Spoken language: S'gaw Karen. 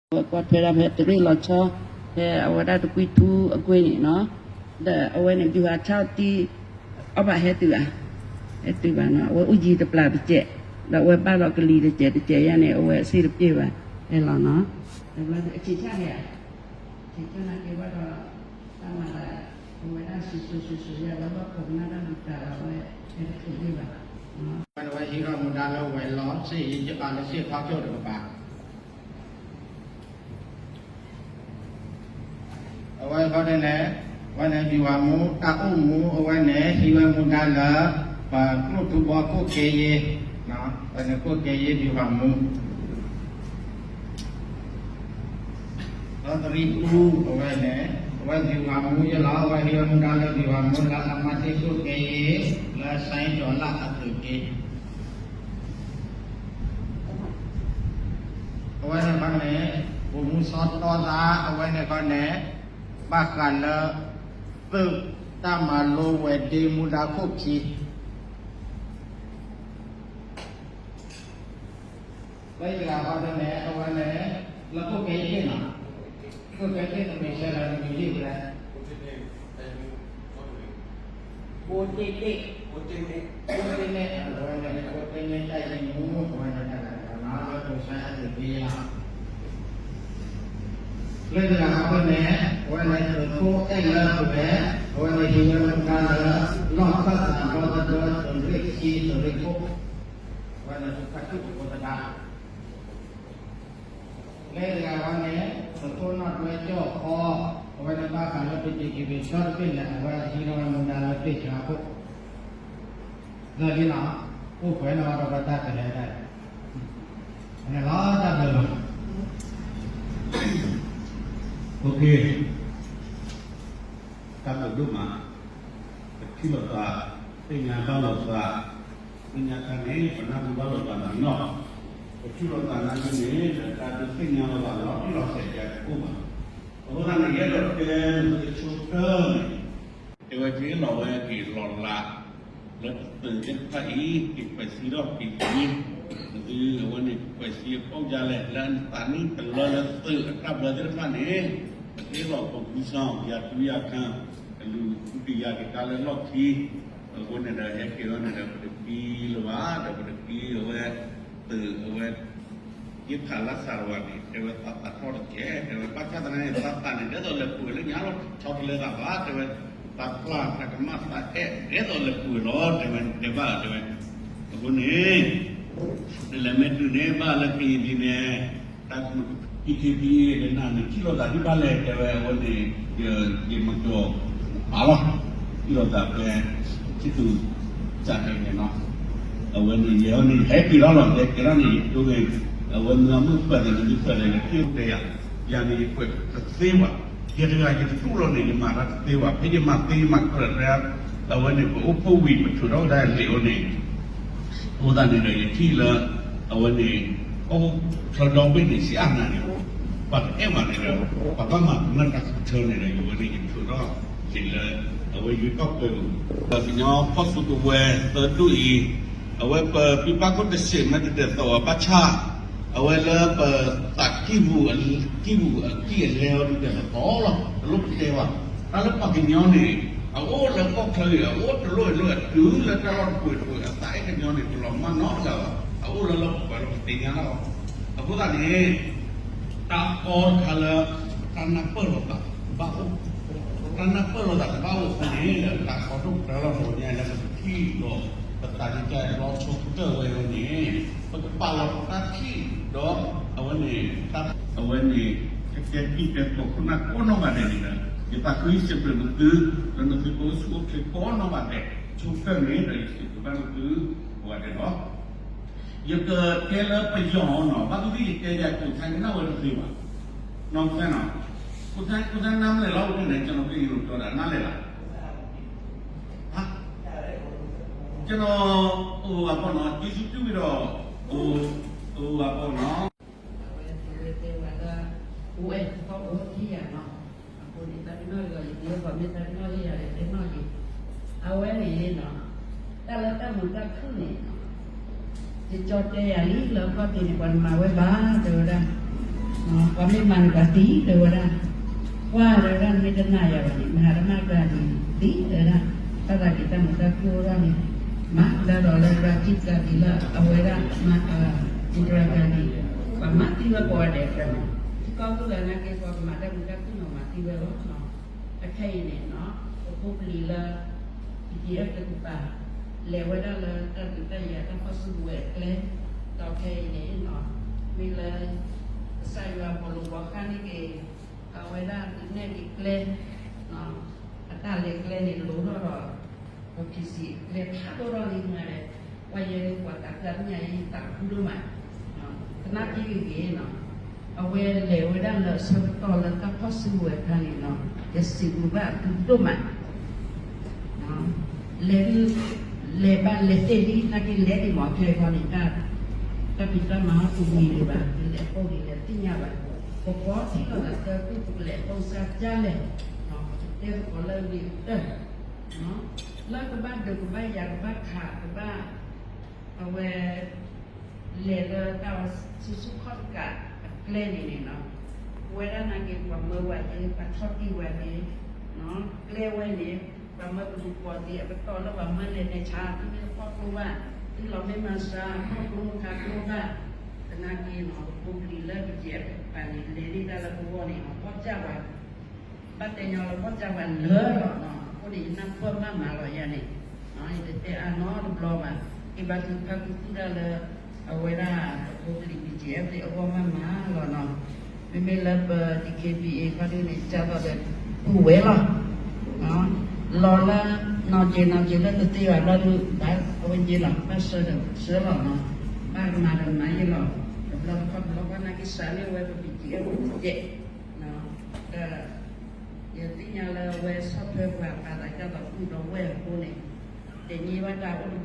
အဝဲကွၢ်ထွဲဒၣ်ဖဲတရ့ၣ်လီၤဆီ ဖဲအဝဲဒၣ်တကွံထူအကွ့ၢ်န့ၣ်နီၤ, ဒီးအဝဲန့ၣ် ဗျူဟာခြောက် သံ အီၣ်ဘၣ်ဟဲတုၤဧါ, ဟဲတုၤဘၣ်နီၤ, အဝဲအိၣ်ယံၤတပျၢ်တစဲး, ဒီးအဝဲဘၣ်လီၤကလံၤတစဲးတစဲးယါန့ၣ် အဝဲအစ့ၣ်တပျ့ၢ်ဘၣ်, ဟဲလီၤနီၤ, တဘျီအဆံးဆၣ်ဟဲဧါ, ဆံးဆၣ်နာ်က့ဘၣ်ဒီး တၢ်မၤလၢ အဝဲဒၣ်စံးစိၤစံးစိၤယါလၢဘၣ်ခိးကနၣ်တၢ်မၤတၢ်ဒီးအဝဲ ဟဲတချုးယ့ၢ်ဘၣ် အဝဲဟံးထီၣ်မူဒါလၢဝဲၤလီၢ် စ့ၢ်ယ့ၢ်ယဘၣ်လၢစ့ၢ်ဖီခိၣ်တကပၤ အဝဲဃီန့ၣ် အဝဲန့ၣ် ဗျူဟာမှူး တၢ်အိၣ်မူ အဝဲန့ၣ် ဟံးဝဲမူဒါလၢ ပကျိၣ်ထူဘီခိၣ်ကဲယ့ၢ်, အဝဲန့ၣ်ခိၣ်ကဲယ့ၢ် ဗျူဟာမှူး ဒီးတရံးအူ အဝဲန့ၣ် အဝဲ ဗျူဟာမှူး ယလီၤ အဝဲဟံးဝဲမူဒါလၢ ဗျူဟာမှူး လၢအမၤတ့ၢ်ခိၣ်ကဲယ့ၢ် လၢစဲဒီးလၢအသုးက့ အဝဲန့ၣ်ခီန့ၣ် ဗိုလ်မှူးစီၤတီသး အဝဲန့ၣ်ခီန့ၣ် ဘၣ်ဃးလၢ သုးတၢ်မၤလိဝဲၤဒ့မူဒါခိၣ်ခံ လၢယတဂၤဃီန့ၣ် အဝဲန့ၣ် လၢခိၣ်ကဲယ့ၢ်နီၤ, ခိၣ်ကဲယ့ၢ်နမံၤဆဲးလၢနမံၤလံဝဲဒၣ် ကိးတ့ၢ်တ့ၢ်, ကိးတ့ၢ်တ့ၢ်, ကိးတ့ၢ်န့ၣ် အဝဲန့ၣ် ကိးတ့ၢ်န့ၣ် တၢ်ယံၤမူ အဝဲန့ၣ်တၢ်လၢနီၤ လၢကိးဆါအသုးက့ယ့ၢ်လီၤ. လၢတဂၤဃီန့ၣ် အဝဲန့ၣ် သုးခိၣ်အဲၣ်လၢပှဲၤ, အဝဲန့ၣ်ဟံးဝဲမူဒါလၢ လီၢ်ခၢၣ်သးဒီသဒၢ သုးရ့ၣ်ခံသုးရ့ၣ်ခိၣ်, အဝဲန့ၣ်သုးခါထူၣ်ကဖိသဒါ လၢတဂၤဃီန့ၣ် သုးခိၣ်နီၣ်တွဲကၠီၣ်ဃီ, အဝဲန့ၣ်ဘၣ်ဃးလၢပ DKBA ကၠီၣ်တဘ့ၣ်န့ၣ် အဝဲဟံးထီၣ်ဝဲမူဒါလၢပ့ၢ်ဆါခိၣ်, လၢလံနီၤ, အိၣ်ပှဲၤနီၤဒီးပတၢ်ကလဲၤဒၣ်, န့ၣ်လီၤတၢ်ဘျုးလီၤ. တၢ်ဘျုးဒိၣ်မး, ပထံၣ်လိာ်သး, သ့ၣ်ညါဘၣ်လိာ်သး, သ့ၣ်ညါတၢ်န့ၣ် ပနၢ်ဟူဘၣ်လိာ်သးနီၤ, ပထံၣ်လိာ်သးနာ်က့န့ၣ် ဒီးတၢ်ဒုးသ့ၣ်ညါလိာ်သးလီၤတံၢ်လီၤဆဲးကဲတအိၣ်ဘၣ်. အဃိသတးန့ၣ် ယအဲၣ်ဒိးတဲလၢတဆိကတၢၢ်န့ၣ် တဲဝဲက့ၤလီၤဝဲက့ၤလီၤလး လၢပသုးသ့ၣ်တဖၣ်အံၤ က့ၤကွဲးစံးထီၣ်က့ၤက့ၤ, နသုအဝဲန့ၣ် ကွဲးစံးအကိးဒ်လဲၣ် လၢအသးနံၣ်တလၢလၢသုးအတၢ်ဘျၢသ့ၣ်တဖၣ်န့ၣ် ပကဟ့ၣ်လီၤပဂံၢ်စီ ယၤတူၢ်ယၤခါ ကလူၤကူကယၤက့ၤတၢ်လၢလီၢ်ခံ, အဃိန့ၣ်ဒီး ဟဲက့ၤလီၤန့ၣ်ဒီး ပတပံလၢၤဘၣ် ဒီးပတပံအဝဲ သုးအဝဲ ယခးလၢစးတဝးန့ၣ် တဲဝဲသးသးထီၣ်တက့ၢ်, တဲဝဲဘၣ်ဆၣ်သနာ်က့ သးသးန့ၣ် ဒ်သိးလဲၤပှဲၤလၢညါလီၤ ဆီတလဲသးဘၣ်, တဲဝဲ သးပျၢ်သးကမၣ်သးအဲၣ် ဒ်သိးလဲၤပှဲၤလီၤ တဲဝဲ တဲဘၣ် တဲဝဲ, အဃိန့ၣ် နလဲၤမ့ၢ်တုၤန့ၣ် ဘၣ်လၢကရင်ပြည်န့ၣ် တၢ် DKBA ဒီးနၤန့ၣ် ထံၣ်လိာ်သးဒ်ဘၣ်လဲၣ် တဲဝဲ အဝဲန့ၣ် ယမၤကီၤအါလီၤ ထံၣ်လိာ်သးဖဲ ထံၣ်သူ စးန့ၣ်နီၤ, အဝဲန့ၣ် ယဲန့ၣ် ယဟဲက့ၤထီၣ်လီၤ ယဟဲက့ၤထီၣ်န့ၣ် ယတိၢ်ဂ့ၤ အဝဲမ့ၢ်မုၢ်ပှဲၤန့ၣ် မ့ၢ်ပှဲၤန့ၣ် ယက့ၢ်တဲယၤ, ယၤန့ၣ် ယကွဲးတသ့ဘၣ်, ယတဂၤယတတူၢ်လီၤန့ၣ် ယမၤတၢ်တသ့ဘၣ်, ဖဲယမၤသ့ယမၤကြၢးဖဲ အဝဲန့ၣ် ပအိၣ်ဖှိၣ်ဝံၤ ပထုးထီၣ်ဝဲဒၣ်လံာ်အိၣ်န့ၣ် အဃိသတးန့ၣ်ဒီး ယထံၣ်လၢ အဝဲန့ၣ် ကီၢ်ချၢဒီဘ့ၣ်န့ၣ် စံးအါနၤန့ၣ် ပှၤတအဲၣ်ဘၣ်န့ၣ်ဒီး ပှၤဘၣ်မၤကမၣ်တၢ်ကထၢန့ၣ်ဒီး ယဝဲန့ၣ် ယထုးထီၣ်က့ၤလၢ အဝဲယွၤကီၢ်ပူၤ ဒီးကညီဖီၣ်စုကဝဲၤသၢဒူၣ်အံၤ အဝဲပပံပၢ်ခိၣ်တဆံးမ့ၢ်တဒဲးသိးဘၣ်ဆၣ် အဝဲလၢပသးကံၢ်ပူၤ ကံၢ်ပူၤအကံၢ်အလဲအီၤဒုးဒဲးသိးလီၤ တလိၣ်ပတဲဘၣ်. တၢ်လၢပှၤကညီန့ၣ် အအိၣ်လၢကီၢ်ချၢအံၤ အအိၣ်တလိၣ်အလိၣ်အတုၤလၢတၢ်လီၢ်တပူၤတပူၤ အသးအဲၣ်ကညီန့ၣ် တလီၤမၢ်နီတဂၤဘၣ်. အအိၣ်လၢလီၢ်ပူၤပှၤလၢပသ့ၣ်ညါလီၤ. အဃိသတးန့ၣ် တၢ်ကီတခါလၢ တၢ်နၢ်ပၢၢ်လိာ်သးဘၣ်အိၣ်, တၢ်နၢ်ပၢၢ်လိာ်သးကဘၣ်အိၣ်အဃိန့ၣ် တၢ်ကီဒိၣ်ကတၢၢ်လီၤ ပှၤကညီလၢပထံၣ်ဒီး ပသးကကဲလီၤဆီကတၢၢ်ဝဲအံၤန့ၣ် ပကပာ်လီၤပတၢ်ထံၣ်ဒီး အဝဲန့ၣ် တၢ် အဝဲန့ၣ် ကကဲထံၣ်ကဲကီၢ်ခိၣ်နၢ်ကိးနီၢ်ဂၤဒဲးန့ၣ်ဒီး ယသးခုယစံးဘျုးနသု ဒီးနသုကအိၣ်ဆူၣ်အိၣ်ချ့ကိးနီၢ်ဂၤဒဲး ဆိကတၢၢ်န့ၣ်ဒီး ယစံးဘျုးဘၣ်နသုကိးဂၤဒဲးလီၤ. ယကတဲလၢပယီၤနီၤ ဘၣ်သ့ၣ်သ့ၣ်ယတဲယၤ ကိးဆါကနၣ်ဝဲတသ့ဘၣ်, နီၢ်ကစၢ်နီၤ, ကိးဆါ ကိးဆါနါမလဲၣ်လီၤ အိၣ်ဖဲန့ၣ် ကျွန်တော် ကရင်လိုပြောတာ နားလည်လား, ဟါ, ကျွန်တော် ဟိုဟာပေါ့နော် ကျေးဇူးပြုပြီးတော့ ဟို ဟိုဟာပေါ့နော် အဝဲတဲဝဲလၢ အိၣ်အဲၣ်သီၣ်အိၣ်ထံၣ်ယၤနီၤ, အဃိန့ၣ် တၢ်တနီၣ်ဒီး ယတယီၣ်ပှၤမ့ၢ်တၢ်တနီၣ် ယၤဒီးတဲနီၣ်က့ၤ, အဝဲန့ၣ်နီၤ, တၢ်လၢတၢ်မုာ်တၢ်ခုၣ်န့ၣ်နီၤ, ယကၠီတဲယၤလံ လၢအခီၣ်ထံးန့ၣ် ပှၤတမၤဝဲဘၣ် တဲဝဲဒၣ်, ပှၤမ့ၢ်မၤန့ၣ်ပှၤသံတဲဝဲဒၣ်, ကွၢ်တဲဝဲဒၣ် နမ့ၢ်တနာ်ယၤဘၣ်န့ၣ် မဟါတမၣ်ကျါဒံးသံတဲဝဲဒၣ်, ဘၣ်သးဒ်တၢ်မုာ်တၢ်ခုၣ်အိၣ်ထီၣ်န့ၣ်, မၤဒၣ်ဒီးလၢ Rajiv Gandhi လၢအဝဲဒၣ် Indira Gandhi ပှၤမၤသံဝဲကိးဂၤဒဲးကျါန့ၣ်, ထံကီၢ်သူၣ်လၢနာ်က့ ပှၤကမၤတၢ်မုာ်တၢ်ခုၣ်န့ၣ် မၤသံဝဲလီၤ. အခဲအံၤန့ၣ် ပဖိပလံၤလၢ PDF တကပၤ လဲၤဝဲဒၣ်လၢတၢ်ဒုးတၢ်ယၤတၢ်ဖီၣ်စုကဝဲၤအကျဲ, ဒီးခဲအံၤန့ၣ် မ့ၢ်လၢ ကစၢ်ယွၤအပီၤလိာ်ဘီဃါန့ၢ်က့ၤ အဝဲဒၣ်နဲၣ်က့ၤကျဲ, အတၢ်လဲၤကျဲန့ၣ်လိၤထီၣ်ဒီး ပ PC အကျဲဖးဒိၣ်ထီၣ်လံမးဒီး, ပှၤယဲပှၤသးပှၢ်သ့ၣ်ညါအံၤသးခုဒိၣ်မး, သနာ်က့ဂ့ၤဂ့ၤနီၤ, အဝဲလဲၤဝဲဒၣ်လၢအဆၢကတီၢ်လၢတၢ်ဖီၣ်စုကဝဲၤအခါန့ၣ်နီၤ, ယစံးဘျုးဘၣ်အသုဒိၣ်မး လဲၤဒ်, လဲၤဘၣ်လဲၤတ့ၢ်ဒ်နာ်က့လဲၤဒ်မ့ၢ်ကျဲခီန့ၣ်, တၢ်ဖံးတၢ်မၤဟီၣ်တမံၤဒံးဘၣ်, လဲၤပိာ်ဒံးလဲၤသ့ၣ်ညါဘၣ်, ပကီထံၣ်လိာ်သးသၢကုၢ်ပကလဲၤပိာ်စၢ်ဒ်လဲၣ်, ပကတဲသကိးလၢအဂ့ၤကတၢၢ်, လၢကဘၣ်ဒုးကဘၣ်ယၤကဘၣ်ခးကဘၣ်, အဝဲ လဲၤလၢတၢ်ဆူၣ်ဆူၣ်ခီၣ်တကးအကျဲန့ၣ်န့ၣ်နီၤ, ပဝဲဒၣ်နာ်က့ ပှၤမၢဝဲက့ၤ ပှၤဆီၣ်တံၢ်ဝဲက့ၤ, ကျဲဝဲန့ၣ် ပှၤမၢပဒုးပိာ်သ့အပတီၢ်လၢပှၤမၢလဲၤနဲၣ်ဆါ သုမ့ၢ်တဖီၣ်ကျိဘၣ်, သုလီၤမ့ၢ်မၤစှၤ ဖီၣ်ကျိမ့ၢ်ခးကျိဘၣ်, သနာ်က့နီၤ ပဖိပလံၤလၢ BGF တကပၤန့ၣ် လဲၤန့ၢ်တၢ်လၢပဂီၢ်န့ၣ် ပီၢ်ကၢ်ပှၤ ဘၣ်တဲညီလၢပီၢ်ကၢ်ပှၤလၢာ်လီၤနီၤ, အဃိန့ၣ် ယနၢ်ပၢၢ်မးမးလီၤယၤန့ၣ်, ယတတဲအါနီတဘျီဘၣ်, က့ၤဘၣ်သုဖးသုသူၣ်ဒၣ်လၢ အဝဲဒၣ်ပဖိပလံၤ BGF သ့ၣ်အဂီၢ်မးမးလီၤနီၤ, မ့မ့ၢ်လၢပ DKBA ခီဒ်န့ၣ် ကၢ်သိးဒီး ပူၤဝဲလီၤ လီၤလၢ နီၢ်က့ၤနီၢ်က့ၤလၢတသ့ဘၣ်ဘျီဒုး ဘၣ်အဝဲယ့လီၤ ဘၣ်ဆှၢဒီးဆှၢလီၤနီၤ, ဘၣ်ကမၤဒီးမၤယ့လီၤ, တဘျီတခီၣ်တဘျီခီ နာ်က့စးန့ၢ်ဝဲပ BGF ယဲၢ်, ဒီး ယသ့ၣ်ညါလၢအဝဲဆီၣ်ထွဲပှၤပာ်သးကၢ်သိးပုၢ်ဒီးဝဲၢ်အဃိန့ၣ်, တနံၤဘၣ်တၢ်အိၣ်တဘျီ